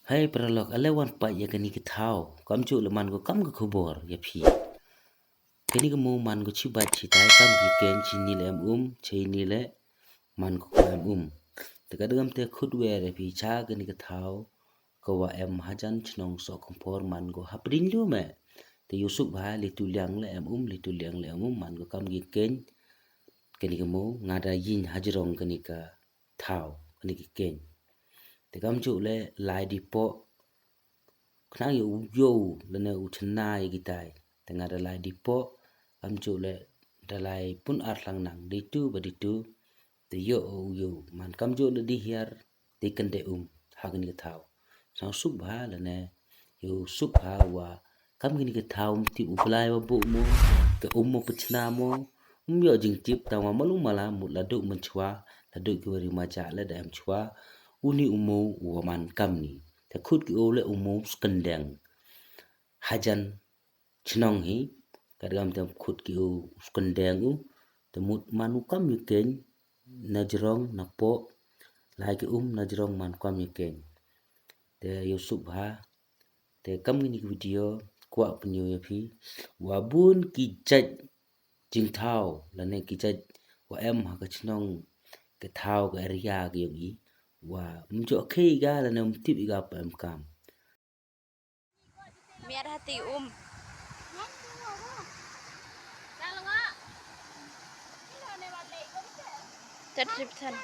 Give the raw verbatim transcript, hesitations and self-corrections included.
Hei paralok, ale wan pait ya kani ka thaw. Kamjooh le man ko kam ka khubor ya phi. Kani ka moo man ko chibat chitai, kam ki keiñ, chini le em um, chini le man ko ko em um. Te ka dagam te khut wer ya phi cha kani ka thaw, ka wa em hajan chnong Sohkymphor, man ko hapdeng lu me. Te yow suk bha, litu liang le em um, litu liang le em um, man ko kam ki keiñ. Kani ka moo nga da yiñ hajrong kani ka thaw, kani ki keiñ. Te kamjooh le lai di poh, khnang yow u yoh lane u chna ya kitai. Te nga da lai di poh, kamjooh le da lai pun ar thlang nang, di tu ba di tu, te yoh u yoh, man kamjooh le di hiar, di kynde um ha kani ka thaw. Sñiaw suk bha lane yow suk bha wa kam kani ka thaw, um tip u Blai wa booh moo, ka um moo pachna moo, um yoh jingtip, tang wa malu mala mut la dooh mynchwa, la dooh ki wa ri maja le da em chwa, uni u moo u wa man kamni. Te khut ki o le u moo Skyndeng. Hajan chnong hi, ka dagam te khut ki o Skyndeng u, te mut man u kam ya keiñ, na jrong na poh, lai ki um na jrong man kam ya keiñ. Te yow suk bha, te kam kani ki video, kwah pynyoo ya phi wa bun ki jait jingthaw lane ki jait wa em ha ka chnong, ka thaw, ka area ka yong i, wa um jooh khei i ka lane um tip i ka pa em kam. Miat hati um. Tat trip than.